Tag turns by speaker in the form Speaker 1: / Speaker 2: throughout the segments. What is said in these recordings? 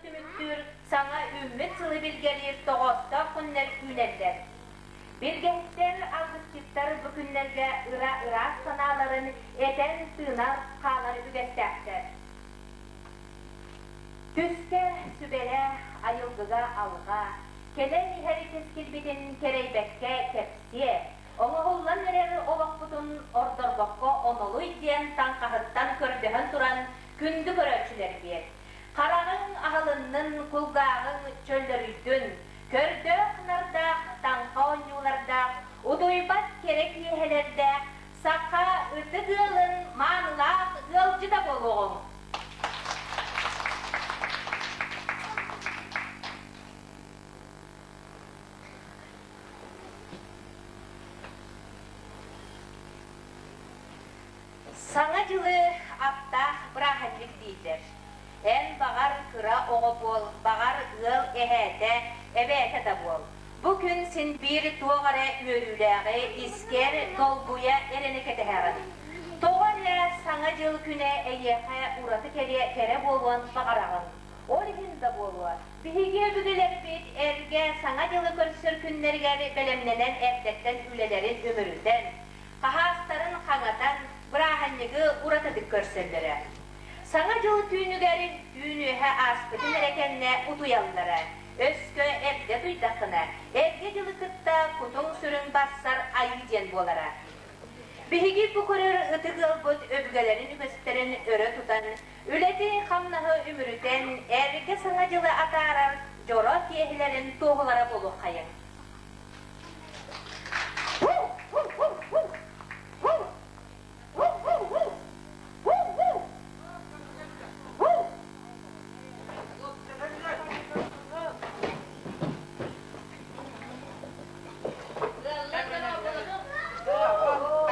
Speaker 1: түмүктүүр, саҥа үүммүт сылы билгэлиир тоҕоостоох күннэр үүнэллэр. Билгэһиттэр, алгысчыттар бу күннэргэ ыра ыраас санааларын этэн-тыынан хаалар үгэстээхтэр. Түскэ, сүбэлэ, айылгыга алҕа, кэлэн иһэр кэскилбитин кэрэйбэккэ кэпсиэ, оҥоһуллан эрэр олохпутун ордорбокко онолуй диэн таҥхаһыттан көрдөһөн туран күндү көрөөччүлэрбиэт, хараҕыҥ аһылыннын, кулгааҕыҥ чөллөрүйдүн, көрдөөх-нардаах таҥха оонньуулардаах, утуйбат кэрэ киэһэлэрдээх саха ытык ыалын маанылаах ыалдьыта буолуоҕуҥ! Саҥа дьылы аптаах бырааһынньык дииллэр. Эн баҕар кыра оҕо буол, баҕар ыал эһээтэ, эбээтэ да буол. Бу күн син биир туох эрэ үөрүүлээҕи искэр долгуйа эрэнэ кэтэһэҕин. Тоҕо эрэ Саҥа дьыл күнэ эйиэхэ ураты кэрэ, кэрэ буолуон баҕараҕын. Ол иһин да буолуо, биһиги өбүгэлэрбит эргэ Саҥа дьылы көрсөр күннэригэр бэлэмнэнэн эрдэттэн үлэлэрин үмүрүтэн, хаһаастарын хаҥатан, бырааһынньыгы уратытык көрсөллөрө. Саҥа дьыл түүнүгэр түүн үөһэ ааспытын эрэ кэннэ утуйаллара. Өскө эрдэ утуйдаххына, эргэ дьылы кытта кутуҥ-сүрүҥ барсар айыы диэн буолара. Биһиги бу көрөр ытык ыалбыт өбүгэлэрин үгэстэрин өрө тутан, үлэти-хамнаһы үмүрүтэн, эргэ Саҥа дьылы атаарар дьоро киэһэлэрин туоһулара буолуоххайыҥ.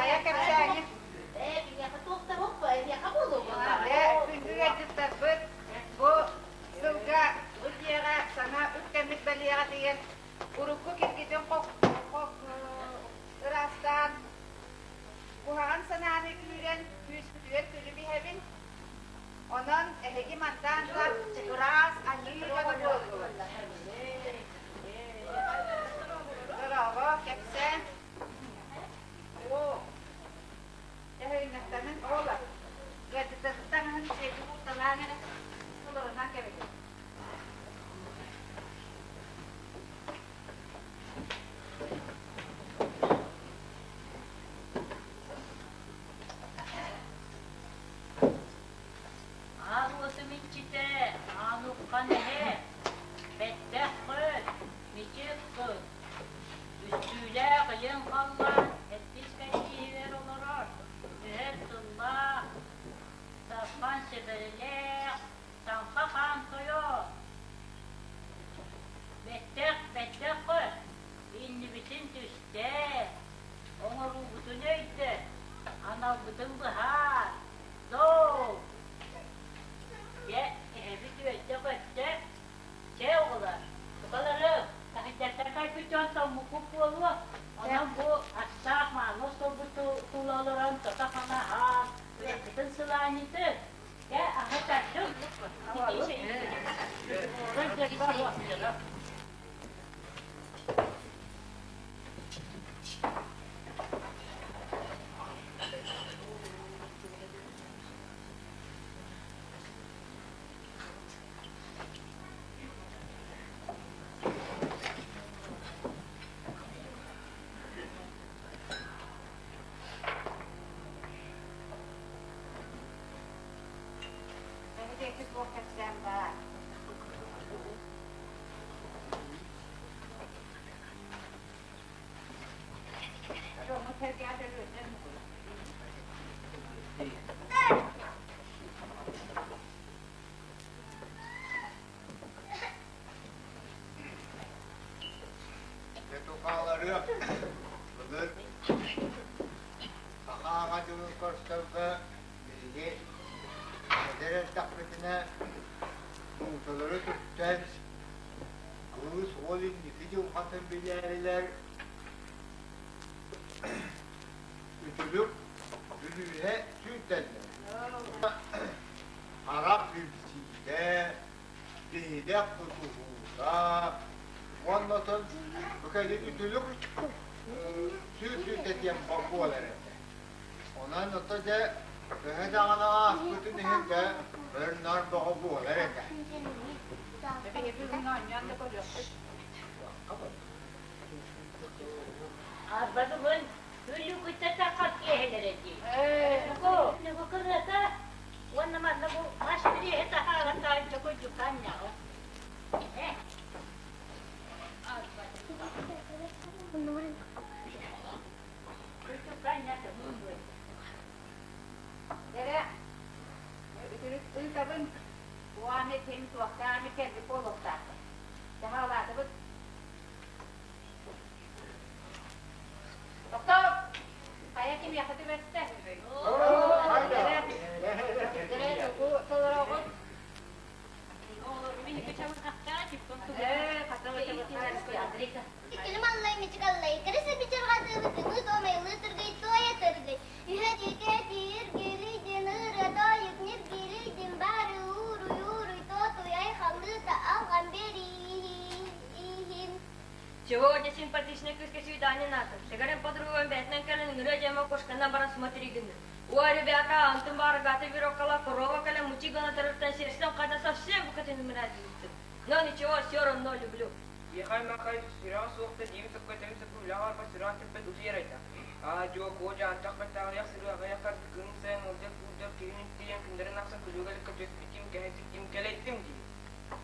Speaker 2: Хайа кэпсээҥҥит? Дьэ, күндү ыалдьыттарбыт, бу сылга бу дьиэҕэ саҥа үктэммит бэлиэҕитигэр урукку киргитин ыраастаан, куһаҕан санааны күүрэн, күүспүтүгэр күлү биһэбин. Онон эһиги мантан ыла ыраас аньыы дьоно буоллугут. Дорообо, кэпсээн. Оо, эһэҥҥэттэнин ола. Ыалдьыттарбыт сиэти кутталаан эрэ олорунан кэбиһин.
Speaker 3: Аал уотум иччитэ, аан уххан эһэ, бэттэх көт, мичик кыт, үстүүлээх илин халлаан эттис кэрдииһигэр олорор, түһэр тыллаах, дархан сэбэрэлээх, таҥха хаан тойон. Бэттэх, бэттэх көт, иннибитин түстээ, оҥоруубутун өйдө, аналбытын быһаар, доо! Дьэ, эһэбит үөрдэ-көттө. Чэ, оҕолор, тукаларым, таһырдьаттан кэлбит дьон тоҥмуккут буолуо. Онон бу астаах мааны остуолбут тула олорон тото-хана аһаан, уйаккытын сылаанньытын. Дьэ, аһы тардыҥ.
Speaker 2: Эһиги туох кэпсээн баар?
Speaker 4: Тукааларыам, былыр саха аҕа дьылын көрсөргө биһиги эдэр эрдэхпитинэ нуучалары үтүктэн кыыс уол инники дьылҕатын билээрилэр үтүлүк бүлүүһэ сүүрдэллэр. Харах билсиитэ. Биһилэх тутуһуута уонна оттон бу кэлин үтүлүк сүүр-сүүрдэ диэн буолар этэ. Онон ото дьэ төһө даҕаны ааспытын иһин дьэ өр-нар бөҕө буолар этэ.
Speaker 2: Биһиги бүгүн оонньоон да көрүөхпүт.
Speaker 3: Арба бүгүн Күлүкүтэ тахар киэһэлэрэ дии. Бу кырыата уонна манна бу мас бириэһи таһааран таайда курдук анньаҕа. Э. Курдук анньата
Speaker 2: Эрэ, үтүрүк ыытабын, уами ким туохтаами кэлбит буолуохтаахпын. Таһаалаатыбыт. Тохтоо! Хайа кимиэхэ түбэстэ? Эрэ, тугу толороҕут?
Speaker 5: Иккилим аллай мичик аллай, кырыса бичирҕатыыбыт ымыы туомайлыы тургай туойа тургай. Үһэ түкэ тииргирийдин ырыа тойук ньиргирийдин бары ууруй ууруй тотуй айхаллыыта алҕан биэрииһин.
Speaker 1: Сегодня симпатичная кыыска свидание надо. Сигарем подругам бээтинэн кэлэн ыҥырыа дьэма кошканан баран смотри гынны. Ой, ребята, антын баарыгата верокала корова кэлэн мучи гына тарыттан сирстэн хата совсем букатын ымыраадыйбыттым. Но ничего, все равно люблю.
Speaker 6: Иэхай-махай сүрэҕэ суох да диэм сөпкө тэм сөпкө үлэҕэ барбат сүрэҕэ тэппэт утуйар этэ. Аа-дьуо куо-дьаа антах баттаҕыйах сырыы аҕыйах хас кыым сайын ыалдьар куурдар киһини тиийэн күннэрин ахсын күлүгэ-элэккэ түспүтүм кэһэтиттим кэлэйдим дии.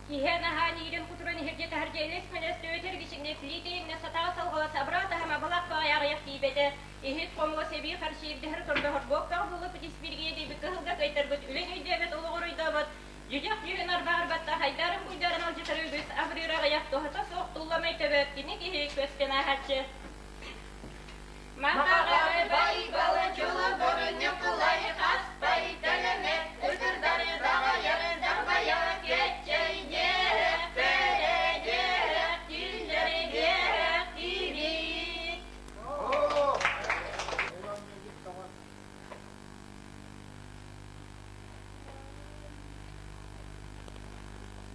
Speaker 1: Киһи наһаа иирэн-кутуран иһирдьэ-таһырдьа элэс-мэлэс төбөтөр гичиҥнэс илиитэ сатаҕа салҕалас абыраа таһыма балах баҕайы аҕыйах тиийбэтэ. Иһит хомуос эбии харчы ирдэһэр тордоһор буоктаах буолуппут испиргиэ диэбит кыһылга кыайтарбыт үлэҥ өйдөөбөт олоҕор ойдообот дьүдьэх дьүһүн арбаҕар баттах айдарын буйдарын алдьатар үгүс абырыыр аҕыйах туһата суох тулламай төбөт кини киһи көстөн ааһааччы. Махаҕа байбала дьоло боронньукулай хаспай төлөмө ытырдары даҕайары дарбайа кэччэй дьиэх пэрэ дьиэх тиллэри дьиэх тиибит.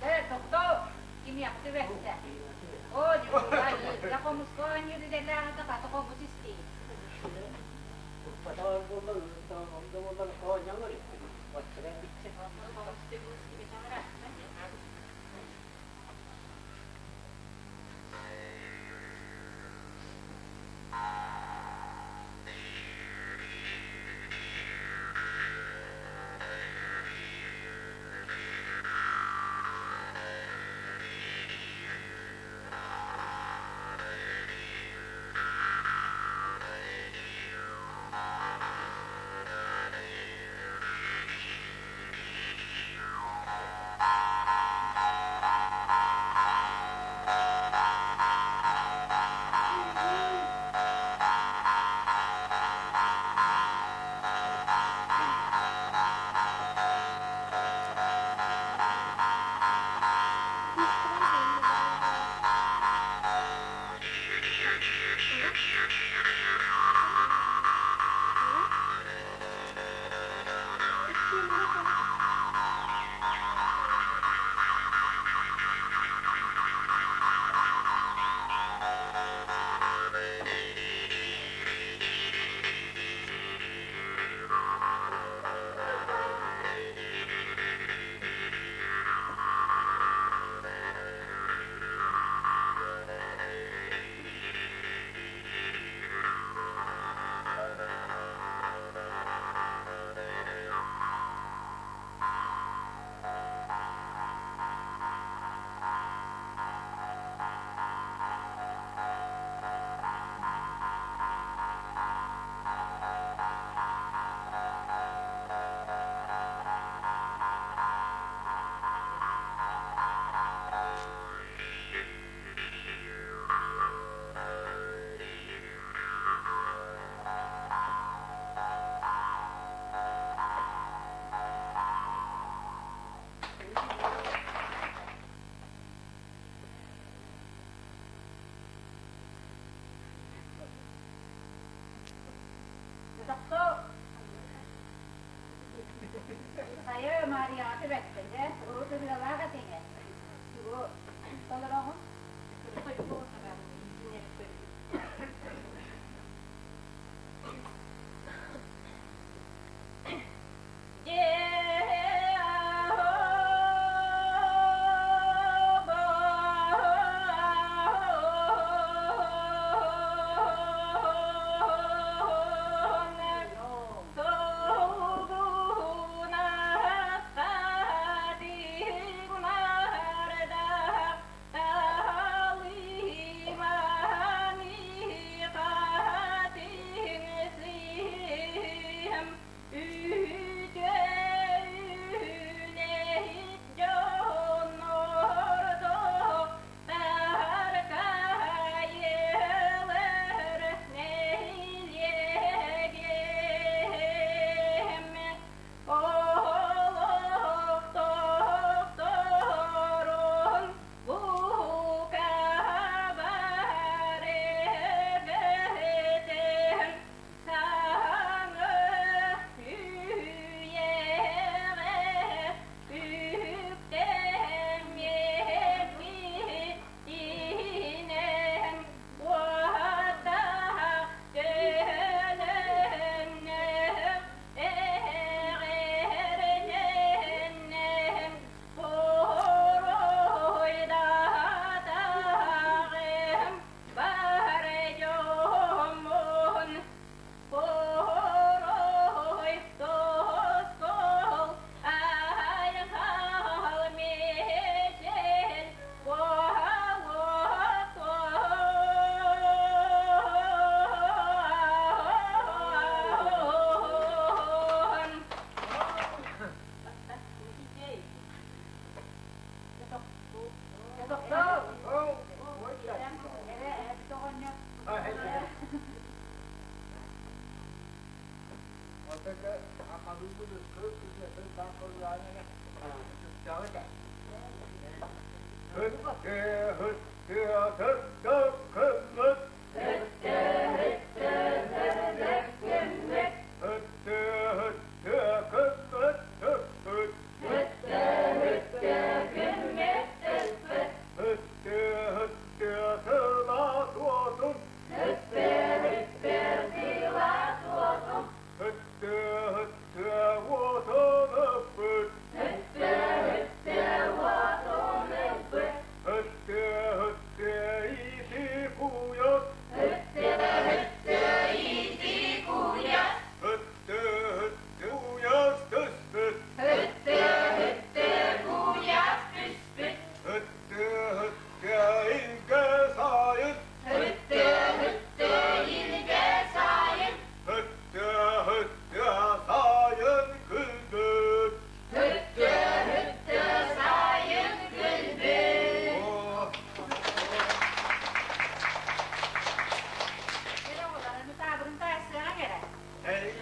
Speaker 2: Ээ, тохтоо! Кимиэхэ түбэстэ? Оо, Ньукулай, дьэ хомуска оонньуур идэлээҕитэ хата хомус истиий. Тохтоо! Хайа Марияҕа түбэстэ, дьэ, урут ырыалаах этиҥ ээ. Тугу толороҕун?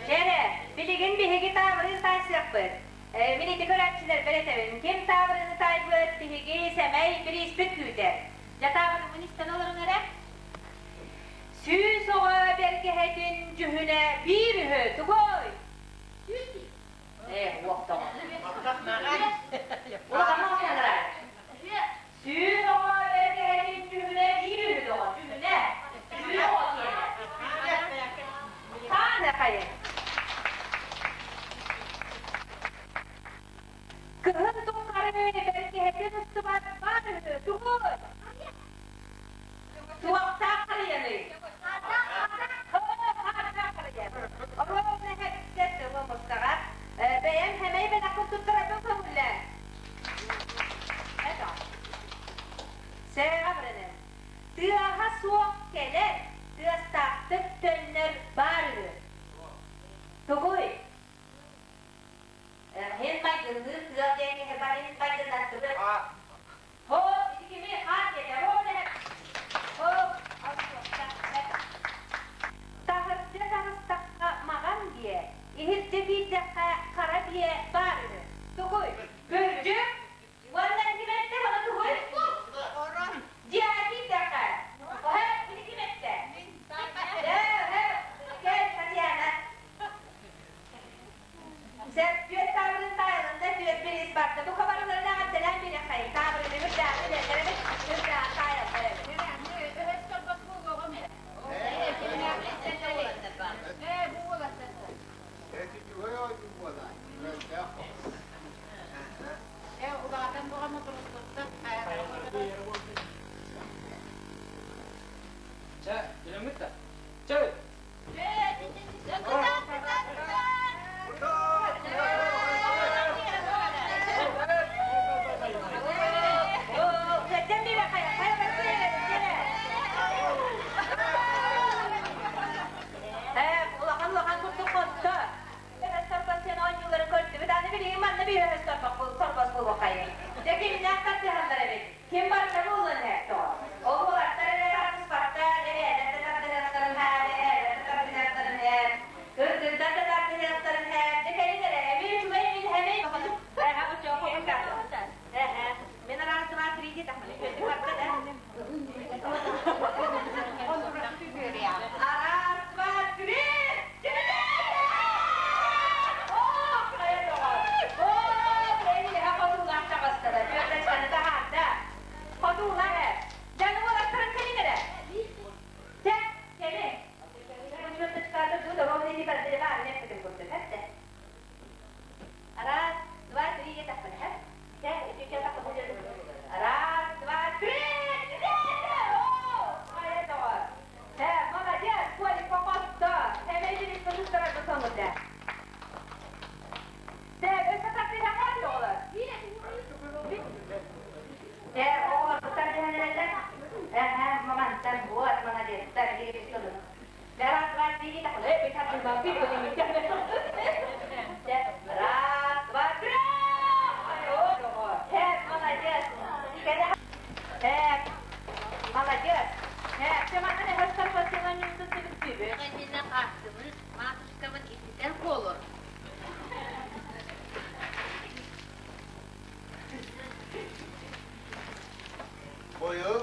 Speaker 1: Чэрэ, билигин биһиги таабырын таайсыахпыт. Мин ити көрөөччүлэрбэр этэбин, ким таабырыны таайбыт, биһиги сэмэй бирииспит күүтэр. Дьэ таабырыммын истэн олоруҥ эрэ. 100 оҕо бэргэһэтин дьүһүнэ биир үһү, тугуй? Ээ, уох тоҕо. Улахан оҕо 100 оҕо бэргэһэтин дьүһүнэ биир үһү доҕор, дьүһүнэ. 100 оҕо киэнэ. Хаана хайын. Кыһын тухары бэргэһэтин устубат баар үһү, тугуй? Туохтаах харыйаный? Хаардаах харыйа. Оруобуна эһэттэ тылы мустаҕа. Бэйэм хэмэй бэлэхпин туттарарбын көҥүллээ. Сээҕэ баранын. Тыаһа суох кэлэр, тыастаахтык төннөр баар үһү. Тугуй? Һин майгынныыр тыал диэн киһи бар иһин майгыннаттыбыт. Һоо, ити кими хаар диэтэ, һоо дэһэ. Һоо, Таһырдьа таҕыстахха маҕан биэ, иһирдьэ киирдэххэ хара биэ баар үһү. Тугуй? Күрдьүк? Уонна ким эттэ ону тугуй?
Speaker 2: Орон.
Speaker 1: Дьиэҕэ киирдэххэ. Оһо, ити ким эттэ? Дьэ, кэл, Татьяна. Сөп, түөрт таабырын таайылынна, түөрт бириис барда. Бука барыларын эҕэрдэлээн биэриэххэ. хайы таабырыны үрдээн үлэлэр эбит, үрдээн таайаллар эбит.
Speaker 2: Өһөс торбос буолуоҕум ээ. Ээ, бу уолаттар.
Speaker 4: Эти үчүгэй оонньуу буолааччы, мөлтөх.
Speaker 2: Ээ, улаатан буҕама туруккуттан
Speaker 6: Чэ, билэммит да. Чэ!
Speaker 2: Кытаат, кытаат, кытаат!
Speaker 1: Улахан улахан курдук хотто. Өһөс сен оонньуулары көрдүбүт. Аны билигин манна биир өһөс торбос буолуоххайын. Дьэ кимнээх тардыһаллар эбит. Ким барыта буолуон ээ тоҕо. Ол уолаттар эрэ тардыспаттар, эбээлэр да тардыһыахтарын һээ, эһээлэр да тардыһыахтарын һээ, кыргыздар да тардыһыахтарын һээ. Дьэ кэлин эрэ, эмиэ үчүгэй мин һэмэй. Эһэ оччоҕо хомуннаатым. Эһэ, мин раз, два, три диэтэхпинэ үчүгэйдик барда да. Раз, два, три! Раз, два, три, Раз, два, три! Молодец, Колик, попасты. Дэ, өссө тардыһа оҕолор. Дэ, оҕолор тардыһан Эһэ, мамантан вот, молодецтар, Раз, два, три, Раз, два, три! Молодец! Молодец!
Speaker 3: Матушкабын ититэр буолур.
Speaker 4: Быйыл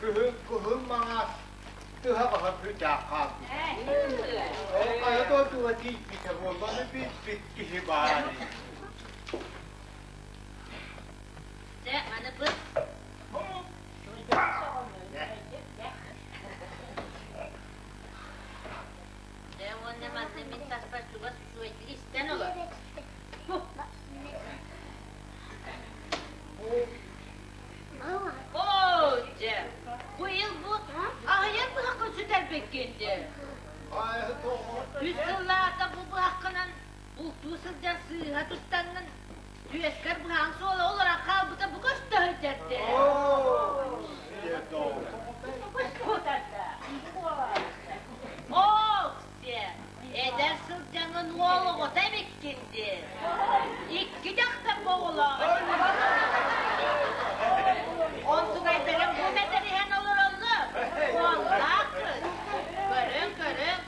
Speaker 4: күһүн кыһыл маҥаас тыһаҕаһа бүтэ хаалбыт. Ол хайа дойдуга тиийбитэ буолланы билбит киһи баар.
Speaker 3: Дьэ, аны быт. Дьэ, уонна манна мин таспар чугас үчүгэйдик истэн олор. Оо, дьэ, бу ил бу аҕыйах быһаххын сүтэрбиккин дии. Үс сыллаата бу быһаххынан бултуу сылдьан сыыһа туттаннын түөскэр быһаҕын суола олорон хаалбыта бу көстө сылдьар дии. Ооксе, эдэр сылдьаҥҥын уол оҕото эбиккин дии. Икки дьахтар оҕолоох Онтугайдарым бу мэтэриһэн олороллор. Уоллаах кыыс. Көрүҥ, көрүҥ.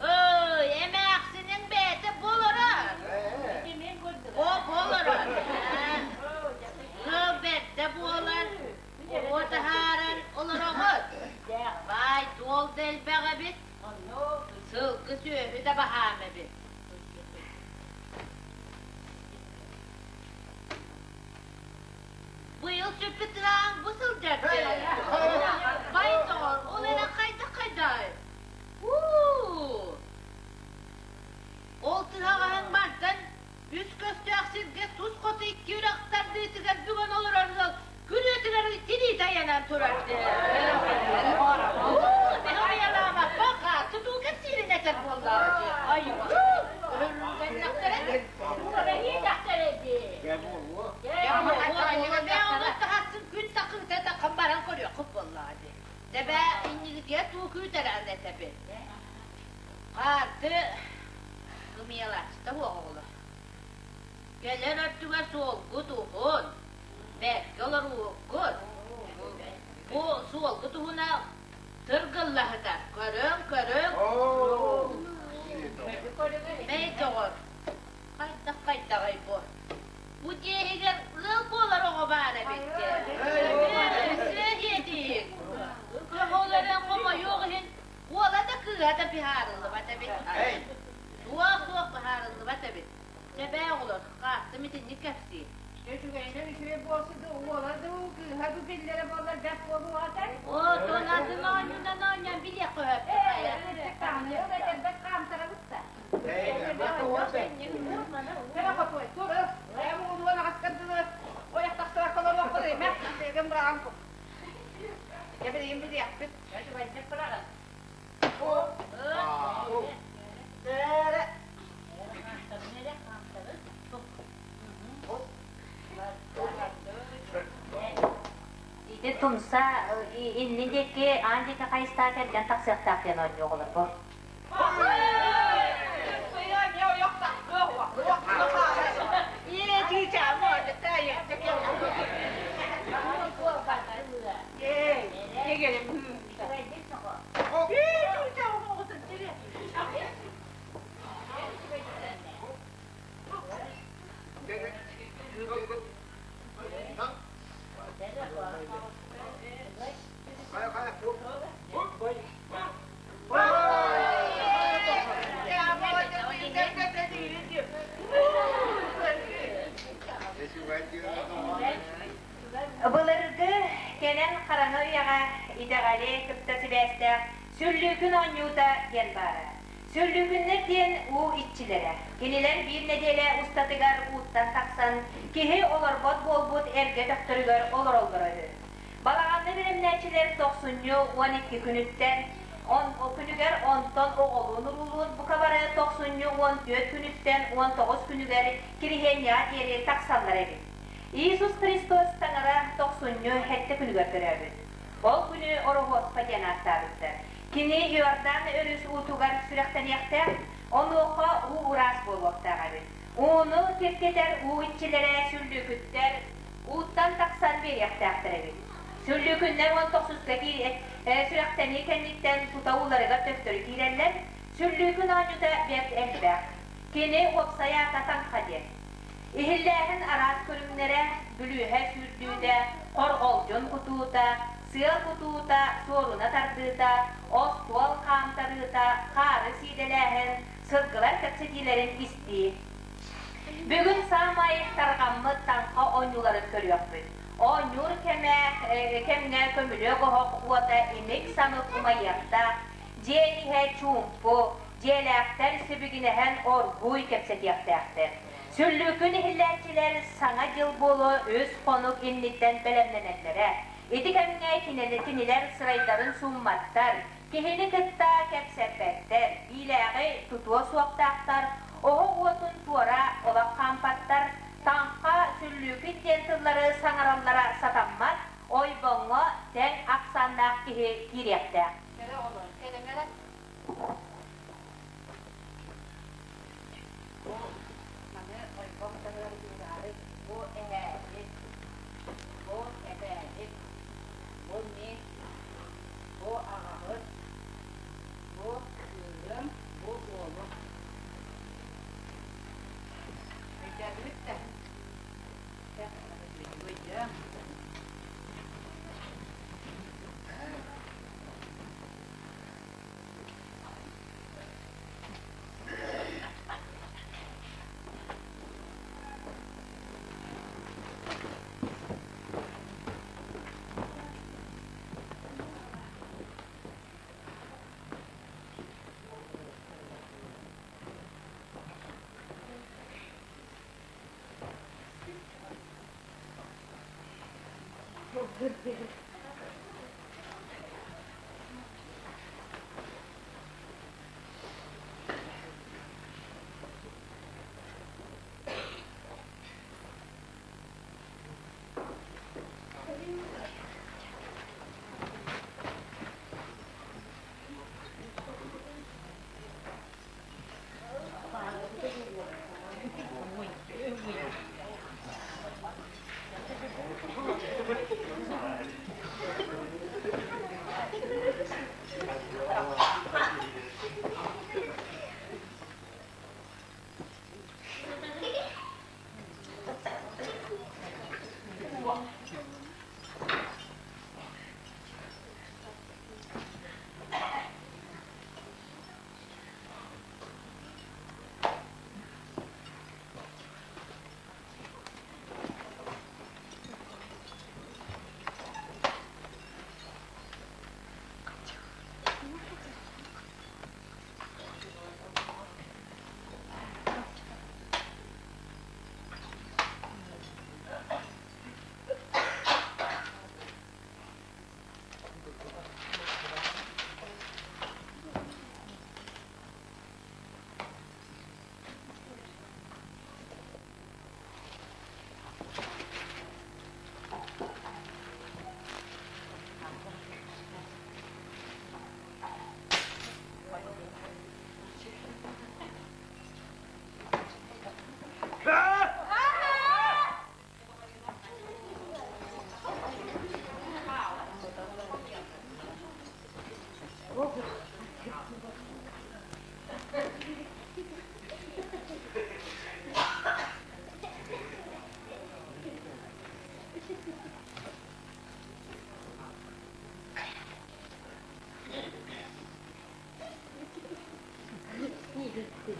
Speaker 3: Ой, эмээхсиниҥ бэйэтэ бу олорор. О, бу олорор. Ыал бэрдэ буолан, оҕо таһааран олороҕут. Баай-дуол да элбэх эбит, сылгы сүөһү да баһаам эбит. Быйыл сүппүт тыраан бу сылдьар Бай доҕор, ол эрэ хайдах хайдай? Уу! Ол тыһаҕаһыҥ мантан үс көстөөх сиргэ тус хоту икки үрэх тардыытыгар бүгэн олорор ыал күрүөтүгэр тирии тайанан турар Уу, мин хаатты дуу кэпсиирин этэр буоллаҕа дии. Айгыы, өрүлгэннэхтэрэ күн такыыта такын баран көрүөххүт буоллаҕа дии. Тэбээ иннигитигэр туу күүтэрэн этэбин. Хаарты ымыйалааччыта буох оҕолор. Кэлэр өттүгэр суолгут уһун, бэркэ олорууккут. Бу суолгут уһуна тыргыллаһыта. Көрөҥ, көрөҥ. Мэй доҕор, хайдах хайдаҕай бу? Бу дьиэ иһигэр ыал буолар оҕо баар эбит диэтиик. Көһөлөрөн хомойуох иһин уола да кыыһа да быһаарыллыбат эбит. Суох-суох быһаарыллыбат эбит. Чэ бээ оҕолор, хааттым итинник кэпсии.
Speaker 2: Үчүгэйинэн үчүгэй буолсу дуу, уола дуу, кыыһа дуу биллэрэ буоллар бэрт буолуо этэ.
Speaker 3: Оо, атын оонньуунан оонньоон билиэххэ сөп.
Speaker 2: Даҕаны этэрбэс хаамтарабыт да. Кэрэ хотуой, тур, эм уолуон аҕаскар дылы ойох тахсыбакка олоруоххун имэ, тыгын быраҕан кут. Дьэ билигин билиэхпит.
Speaker 3: Үчүгэйдик быраҕын.
Speaker 2: Эрэ.
Speaker 1: Ити тумса иннин диэки аан диэки хайыстаах кэргэн тахсыахтаах диэн оонньуу оҕолорбор. Былыргы кэнэн хараҥа үйэҕэ итэҕэли кытта сибээстээх Сүллүүкүн оонньуута диэн баара. Сүллүүкүннэр диэн уу иччилэрэ. Кинилэр биир нэдиэлэ устатыгар ууттан тахсан, киһи олорбот буолбут эргэ өтөхтөрүгэр олороллоро үһү. Балаҕаны бэлэмнээччилэр тохсунньу 12 күнүттэн, он күнүгэр онтон оҕолуун-уруулуун бука бары тохсунньу 14 күнүттэн 19 күнүгэр Кириһиэнньэҕэ диэри тахсаллар эбит. Иисус Христос Таҥара тохсунньу сэттэ күнүгэр төрөөбүт. Ол күнү Ороһуоспа диэн ааттаабыттар. Кини Иордан өрүс уутугар сүрэхтэниэхтээх, онуоха уу ыраас буолуохтаах эбит. Ууну киртитэр уу иччилэрэ сүллүүкүттэр ууттан тахсан биэриэхтээхтэр эбит. Сүллүүкүннэр 19-ка сүрэхтэнии кэнниттэн тута ууларыгар төттөрү киирэллэр. Сүллүүкүн оонньуута бэрт элбэх. Кини уопсай аата Таҥха диэн. Иһиллээһин араас көрүҥнэрэ, бүлүүһэ сүүрдүүтэ, хорҕолдьун кутуута, сыа кутуута, суоруна тардыыта, остуол хаамтарыыта, хаары сиидэлээһин, сылгылар кэпсэтиилэрин истии. Бүгүн саамай тарҕаммыт таҥха оонньууларын көрүөхпүт. Оонньуур кэмэ кэмҥэ көмүлүөк оһох уота имик-самык умайыахтаах, дьиэ иһэ чуумпу, дьиэлээхтэр сибигинэһэн оргууй кэпсэтиэхтээхтэр. Сүллүүкүн иһиллээччилэр Саҥа дьыл буолуо үс хонук инниттэн бэлэмнэнэллэрэ. Ити кэмҥэ кинилэр сырайдарын суумматтар, киһини кытта кэпсэппэттэр, биилээҕи тутуо суохтаахтар, оһох уотун туора олох хаампаттар, таҥха, сүллүүкүн диэн тыллары саҥараллара сатаммат, ойбоҥҥо тэҥ ахсааннаах киһи киириэхтээх.
Speaker 2: Кэрэ оҕолор, кэлэҥ эрэ. Бу маны ойбон таһыгар уураарыҥ, бу эһээбит, бу эбээбит, бу мин, бу аҕабыт, бу кыыһым, бу уолум. Өйдөөтүгүт да? Чэ, өйдөөҥ. Бу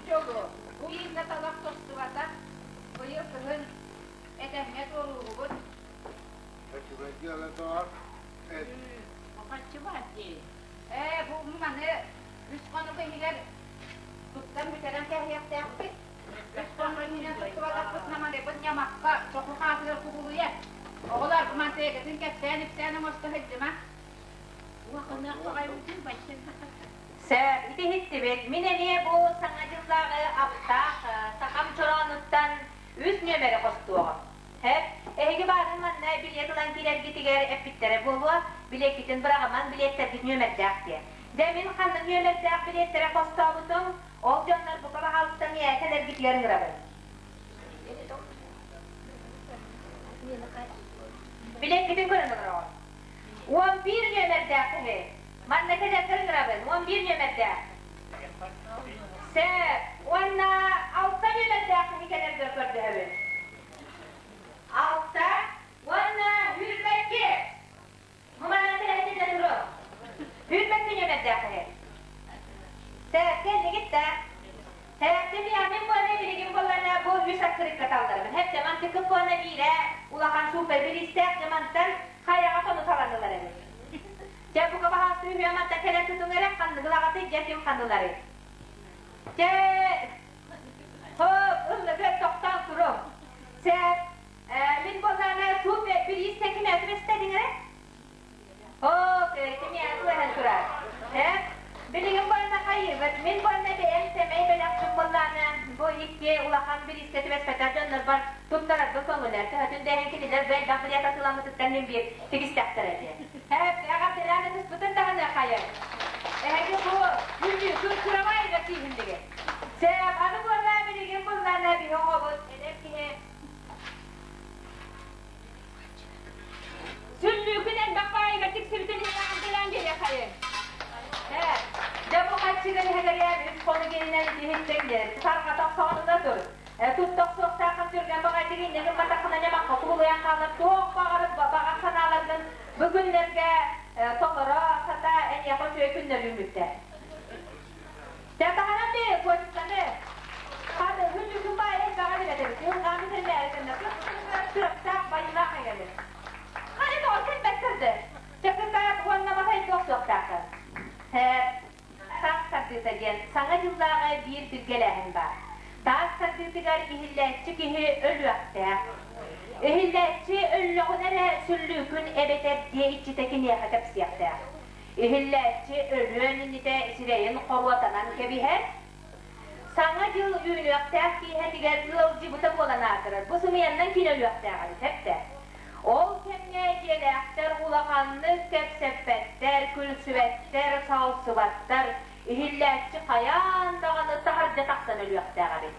Speaker 2: дьолу, бу ииннэ талах тостубата, быйыл кыһын этэҥҥэ туоруугубут.
Speaker 4: Үчүгэй дьыала доҕор.
Speaker 3: Хаччы баар дии.
Speaker 2: Ээ, бу маны үс хонук иһигэр туттан бүтэрэн кээһиэхтээхпит. Үс хонук иһинэн туттубатахпытына маныбыт ньамахха чоху хаатыгар кубулуйар. Оҕолор мантыйагытын кэпсээн-ипсээн оҥосто сылдьыма.
Speaker 1: Сөп, ити иһиттибит. Мин эмиэ бу Саҥа дьыллааҕы аптаах сахам чороонуттан үс нүөмэри хостуоҕум. Һэп, эһиги баарын манна билиэт ылан киирэргитигэр эппиттэрэ буолуо, билиэккитин быраҕымаҥ, билиэттэргит нүөмэрдээх диэн. Дьэ, мин ханнык нүөмэрдээх билиэттэрэ хостообутум, ол дьоннор бука баҕалыттан ийээ кэлэргитигэр ыҥырабын. Билиэккитин көрөн олороҕут. 11 нүөмэрдээх киһи. Манна кэлэргэр ыҥырабын. 11 нүөмэрдээх. Сөп. Уонна алта нүөмэрдээх киһи кэлэргэр көрдөһөбүн. Алта уонна Хүрбэкки. Бу манна кэлэһитинэн туруо. Хүрбэкки нүөмэрдээх киһи. Сөп, кэллигит да. Тэрэппин мин буолла билигин буоллана бу үс аккырыкка талларбын. Хэптэ мантыкы буолла биирэ улахан супер бириистээх дьэ мантан хайаҕа сону талан ылар эбит. Дьэ бука баһаалта үһүө мантан кэлэн тутуҥ эрэ ханныгылаҕатый дьэ ким ханыларый. Дьэ хоп ыллыгы тохтоон туруҥ. Сээп мин буоллаана супер бириистэн ким түбэстэ эрэ? Оо, кимиэхэ түбэһэн турар? Э? Билигин буолла хайыыбыт? Мин буолла бэйэм сэмэй бэлэхпин буоллаана бу икки улахан бириискэ түбэспэтэх дьоннорбор туттарарга көҥүлэр. Төһөтүн да иһин кинилэр бу элбэх билиэт атыыламмытыттан мин биир тигистэхтэрэ диэн. Э, эҕэрдэлээн ытыспытын даҕаны хайын. Эһиги бу күннүү кырамай да тииһиннигит. Сээп, аны буолла билигин буоллаана биһи оҕобут эдэр киһи Сүллүүкүн элбэх баайыгар тиксибитин иһин эҕэрдэлээн биэриэххэйиҥ. Ээ, дьэ бу хаччыгын иһэлэрийэн үс хонук иһинэн итиһиттэн диэн сарҕата охсоҕунуна тур. Тутта охсуохтааххын түргэн баҕайытык инньэ гымматаххына ньамахха кубулуйан хаалар туох баҕар баҕар санааларгын бу күннэргэ толоро сата эйиэхэ үчүгэй күннэр үүммүттэр. Дьэ таһынан би куочуктаны хат үһүн баайы элбэҕи билэтэбит. Ылҕааны сэрмээри гынна. Кыахтаах байылаах эгэли. Ханы тоҕо кэлбэттэр да. Чакытаат уонна матай туох суохтаахтар. Таас тардыыта диэн саҥа дьыллааҕы биир билгэлээһин баар. Таас тардыытыгар иһиллээччи киһи өлүөхтээх. Иһиллээччи өллөҕүнэ эрэ сүллүүкүн эбэтэр дьиэ иччитэ киниэхэ кэпсиэхтээх. Иһиллээччи өлүөн иннитэ сирэйин хоруотанан кэбиһэр. Саҥа дьыл үүнүөхтээх киэһэтигэр ыалдьыбыта буолан аатырар. Бу сымыйаннан кини өлүөхтээх эбит, эптэ. Ол кэмҥэ дьиэлээхтэр улаханнык кэпсэппэттэр, күлсүбэттэр, салсыбаттар. Иһиллээччи хайаан даҕаны таһырдьа тахсан өлүөхтээх эбит.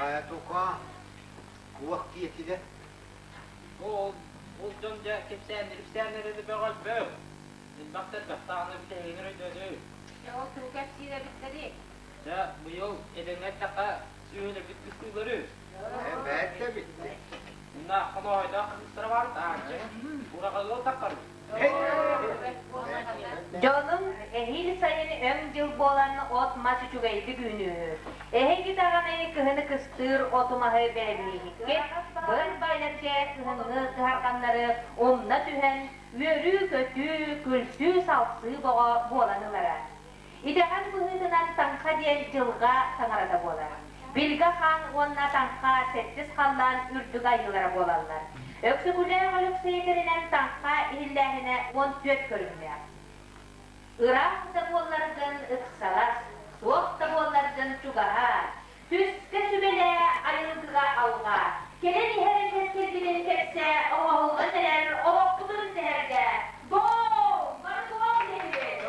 Speaker 4: Хайа тукаа, куох диэтилэр.
Speaker 6: Ол ол дьон дьэ кэпсээннэр-ипсээннэр эрэ бөҕөлбөк. Элбэхтэр бэхтаҕына бүтэһигин өйдөөдү.
Speaker 2: Дьэ ол тугу кэпсиир эбиттэрий?
Speaker 6: Дьэ быйыл эдэҥҥэ эттэххэ сүөһүлэрбит кыстыыллары.
Speaker 4: Ээ бэрт да эбиттэр.
Speaker 6: Мунна хонооһойдоох кыыстара баар таһааччы. Ураҕа ыал таххарбыт.
Speaker 1: Дьонум эһиил сайын өҥ дьыл буолан от-мас үчүгэйдик үүнүүһү. Эһиги даҕаны кыһыны кыстыыр оту-маһы бэлэмнииһиккит, быр байларга кыһыҥҥы кыһарҕаннары умна түһэн, үөрүү-көтүү, күлсүү-салсыы боҕо буолан ылара. Итэҕэл быһыытынан Таҥха диэн дьылҕа таҥарата буолар. Билгэ хаан уонна Таҥха сэттис халлаан үрдүк айыылара буолаллар. Өксөкүлээх Өлөксөй этэринэн Таҥха иһиллээһинэ 14 көрүҥнээх. Ыраах да буолларгын ыксалас, суох да буолларгын чугаһаа, Түскэ сүбэлээ, айылгыга алҕаа, кэлэн иһэр кэскилгитин кэпсээ, оҥоһуллан эрэр олохпутун сэһэргээ. Доо! Бары туох диэхибит?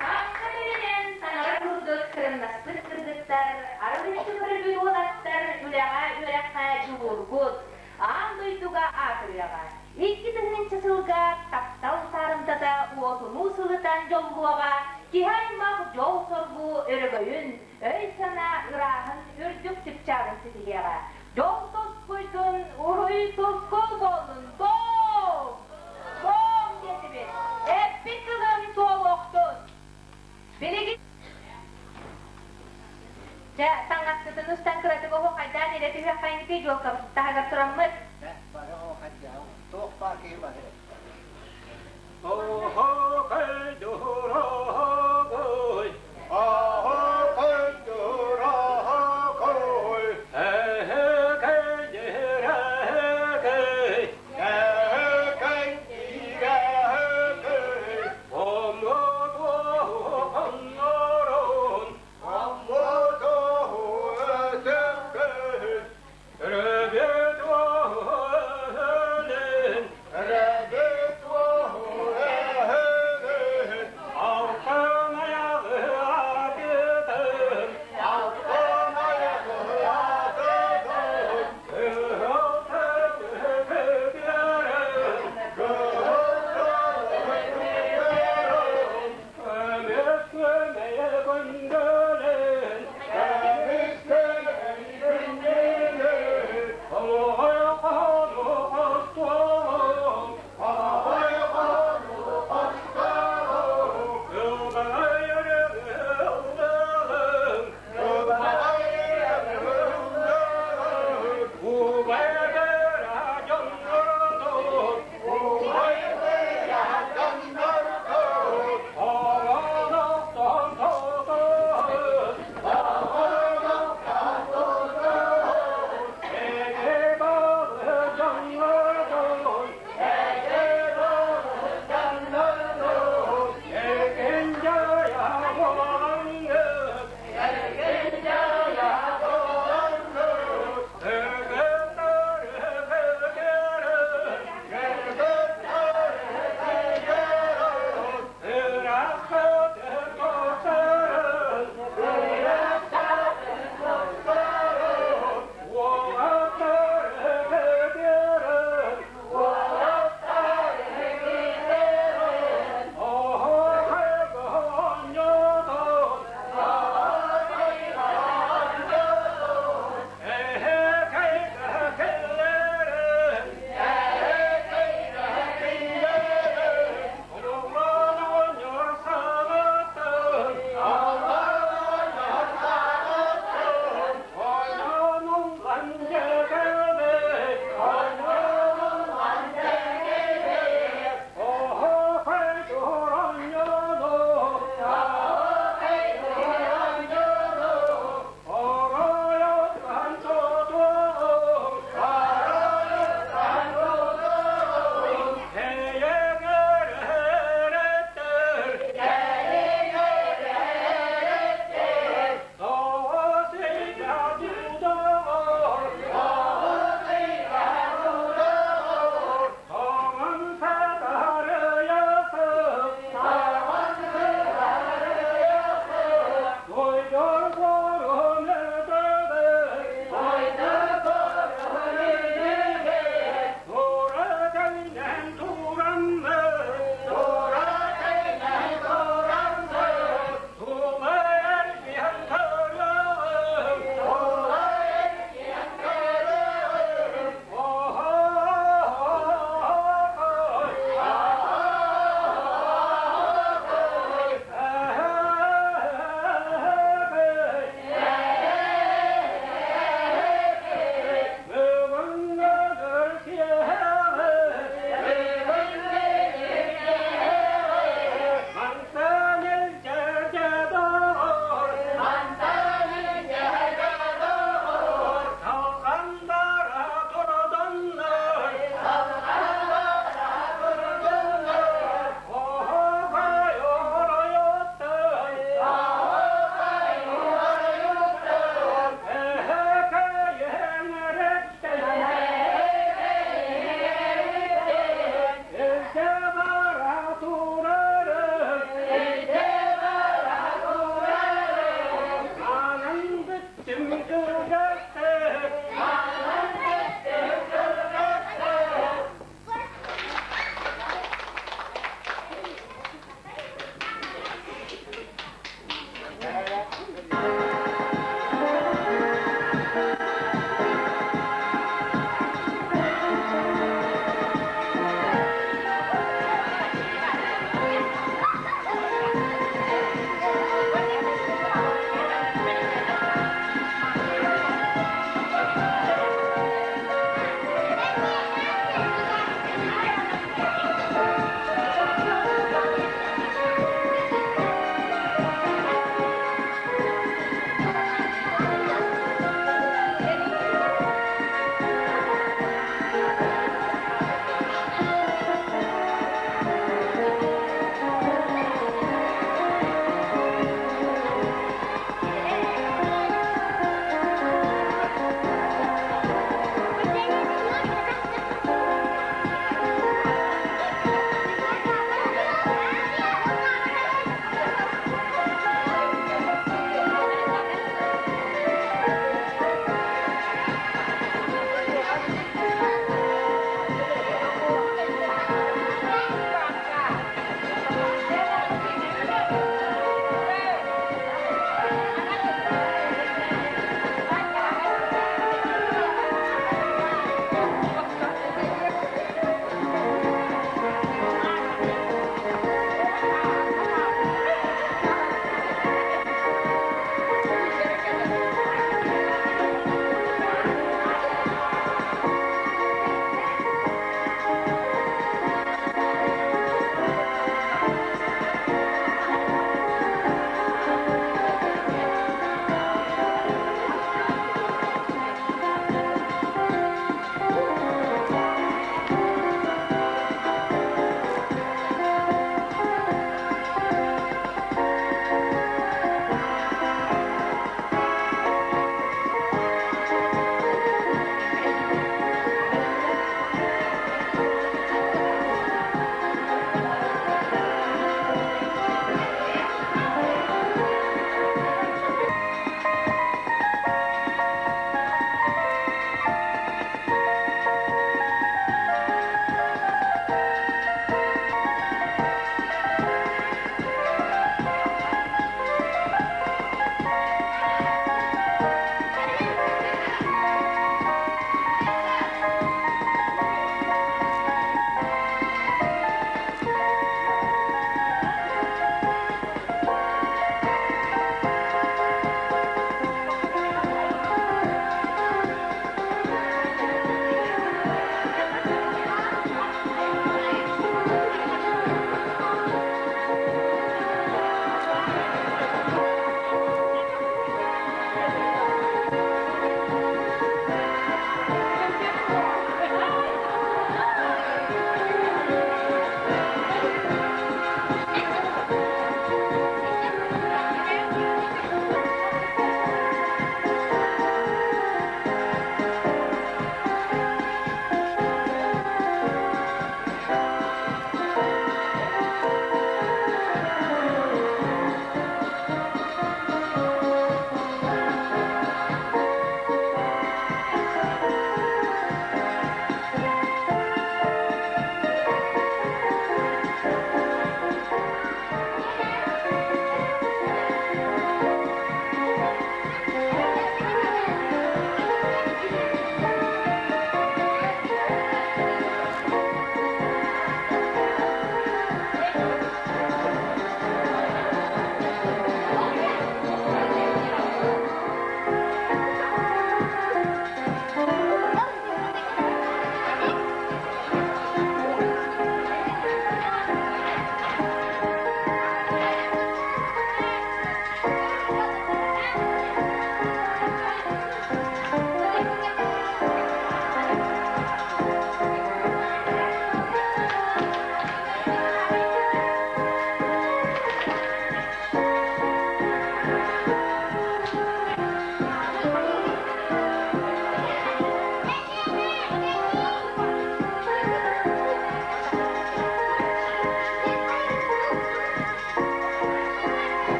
Speaker 1: Таҥха тэринэн таҥара курдук кырымнаспыт кыргыттар, арылыччы көрбүт уолаттар үлэҕэ, үөрэххэ дьулуургут, аан дойдуга аатырыаҕа. 2000 сылга таптал таарымтата уотунуу сылытан дьоллуоҕа, киһи аймах дьол-соргу өрөгөйүн, өй-санаа ырааһын үрдүк чыпчаалын ситиһиэҕэ. Дьол тускуйдун, уруй тускул буоллун! Дом! Дом диэтибит! Эппит тылым туолуохтун! Билигин Дьэ, таҥаскытын устан кыратык оһуохайдаан илэ түһүөххэйиҥитий дьуолкабыт таһыгар тураммыт.
Speaker 4: Бары оһуохайдаан.
Speaker 7: Туох баар киһи баһыр эттэ.
Speaker 8: Оһоохой дорогой,
Speaker 4: Оһоохой дорогой,
Speaker 8: эһэкэй дьирэһэкэй,
Speaker 4: эһэкэй дьирэһэкэй,
Speaker 8: Оннотуоһу хоннорон,
Speaker 4: Оннотуоһу өтөккөй,
Speaker 8: Өрөбүөтүөһүлүн,
Speaker 4: Өрөбүөтүөһүлүн,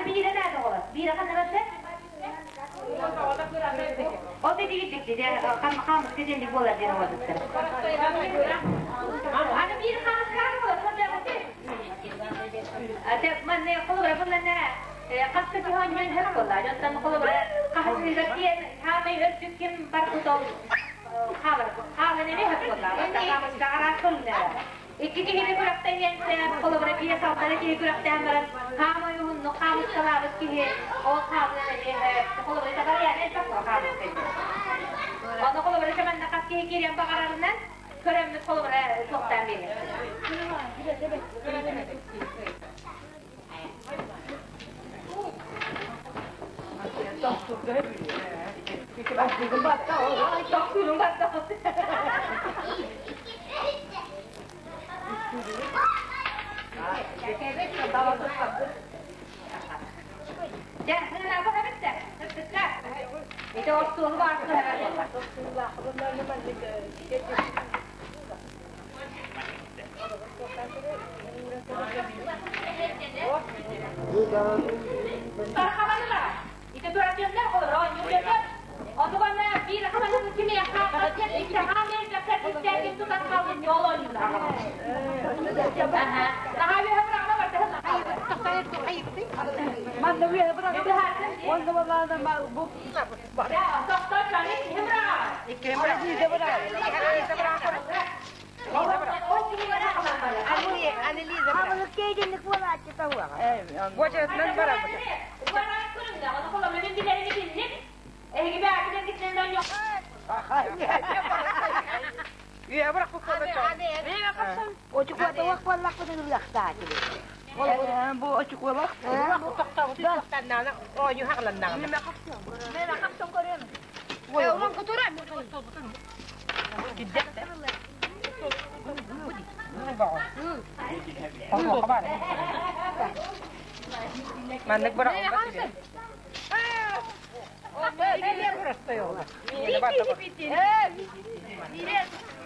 Speaker 1: биирэ наада оҕолор. Биирэ ханна барда? Ол да дигит хаамыска диэн буолар диэн оҥорбуттар. Аны биир хаамыскаҕа буолар, көрдөөҕүтү. Манна холобура bundan хаска киһи оонньуон сөп буолла. Дьонтон холобура хаһысыыга киэн хаамай үрдүк ким барбыт ол хаалар. Хаалан эмиэ сөп буолла. Хаамыскаҕа араас көрүҥнэрэ. Икки киһини күрэхтэһиэн сөп, холобура биэс алтана киһи күрэхтэһэн баран хаамай уһуннук хаамыскалаабыт киһи ол хаалыан эмиэ сөп. Холобура табарыйаан элбэх буо хаамыска Ону холобура манна хас киһи киириэн баҕарарынан көрөммүт холобура туохтаан биэриэхпит. Тохтуурун батта. Дьэ, хынаба эбиттэ. Ыттыкка. Ити остуолу баар Тархаманна. Ити туратыаннар олор оонньууллар. Онугана биир хаманын кимиэхэ икки тутан хаалбыт ол оонньуулар. Наһаа үөһэ быраҕыла
Speaker 7: Манна үөһэ быраҕыла. Онно балаана бу
Speaker 6: Маннык быраҕыллар